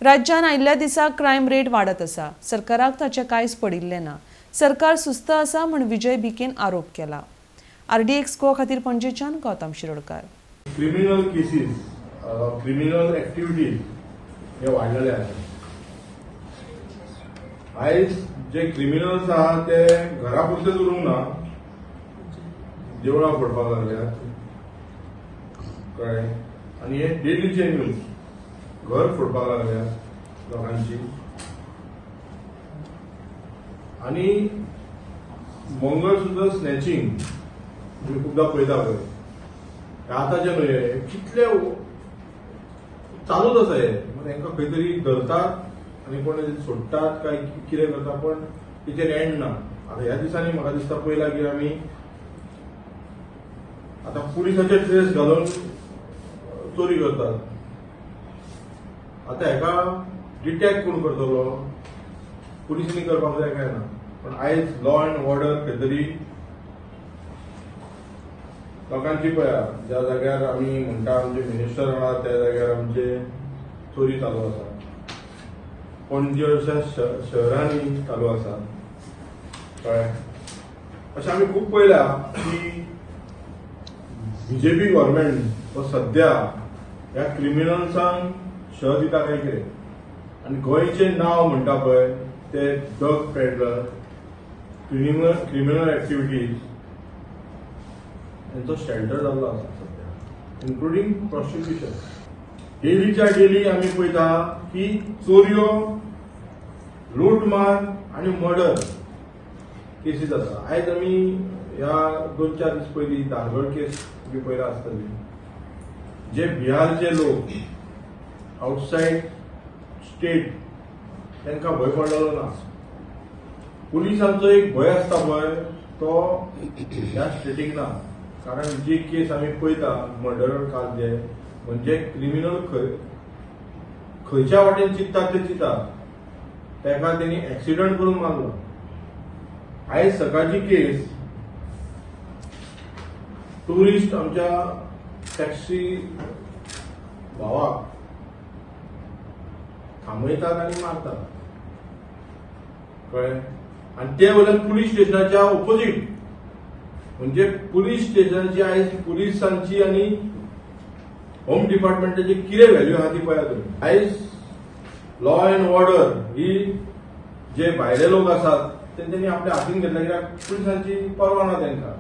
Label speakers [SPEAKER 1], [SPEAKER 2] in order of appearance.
[SPEAKER 1] राज्यान आयिल्ल्या दिसा क्रायम रेट वाडत आसा. सरकाराक ताचें कांयच पडिल्लें ना. सरकार सुस्त आसा म्हूण विजय भिकेन आरोप केला. आरडीएक्स गोवा खातीर पणजेच्यान Gautam Shirodkar.
[SPEAKER 2] Criminal cases, criminal activities हे वाडलेले आसा. आयज जे क्रिमिनल्स आहा ते घरा पुरतेच उरूंक ना, देवळां फोडपाक लागल्यात, कळ्ळें. आनी हे डेलीचे न्यूज, घर फोडपाक लागल्यात लोकांची. आनी मंगळसूत्र स्नॅचिंग तुमी खुबदां पळयता पळय, आतांचे न्हय, कितले चालूच आसा हे. हेंकां खंय तरी धरतात आनी कोण सोडटात काय कितें करता, पण तेचेर एंड ना. आतां ह्या दिसांनी म्हाका दिसता पयला की आमी आतां पुलिसाचे ड्रेस घालून चोरी करतात. आतां हेका डिटॅक्ट कोण करतलो? पुलिसांनी करपाक जाय काय ना? पण आयज लॉ एंड ऑर्डर खंय तरी लोकांची पळया, ज्या जाग्यार आमी म्हणटा आमचे मिनिस्टर आहा त्या जाग्यार आमचे चोरी चालू आसा, पणजे अशा शहरांनी चालू आसा, कळ्ळें. अशें आमी खूब पळयल्या की बीजेपी गव्हर्मेंट हो सद्या ह्या क्रिमिनल्सांक शह दिता काय कितें. आनी गोंयचें नांव म्हणटा पळय ते ड्रग पेडलर, क्रिमिनल एक्टिविटीज यांचो शेल्टर जाल्लो आसा सद्या, इन्क्लुडींग प्रॉस्टिट्युशन. डेलीच्या डेली आमी पळयता की चोरयो, लूटमार आनी मर्डर केसीस आसा. आयज आमी ह्या 2-4 दीस पयलीं धारगळ केस तुमी पळयला आसतली, जे बिहारचे लोक आउटसायड स्टेट तांकां भंय पडलेलो ना. पुलिसांचो एक भंय आसता पळय, तो ह्या स्टेटीक ना. कारण जी केस आमी पळयता मर्डर काल, जे म्हणजे क्रिमिनल खंयच्या वाटेन चिंततात ते चिंतात, ताका तेणी एक्सिडंट करून मारलो. आयज सकाळची केस, टुरिस्ट आमच्या टॅक्सी भावाक थांबयतात आनी मारतात, कळ्ळें. आनी ते वयल्यान पुलीस स्टेशनाच्या ओपोजीट, म्हणजे पुलीस स्टेशनाची आयज पुलिसांची आनी होम डिपार्टमेंटाची कितें व्हॅल्यू आहा ती पळया तुमी. आयज लॉ एंड ऑर्डर ही जे भायले लोक आसात तेंच्यांनी आपल्या हातीन घेतल्या, कित्याक पुलिसांची परवा ना तांकां.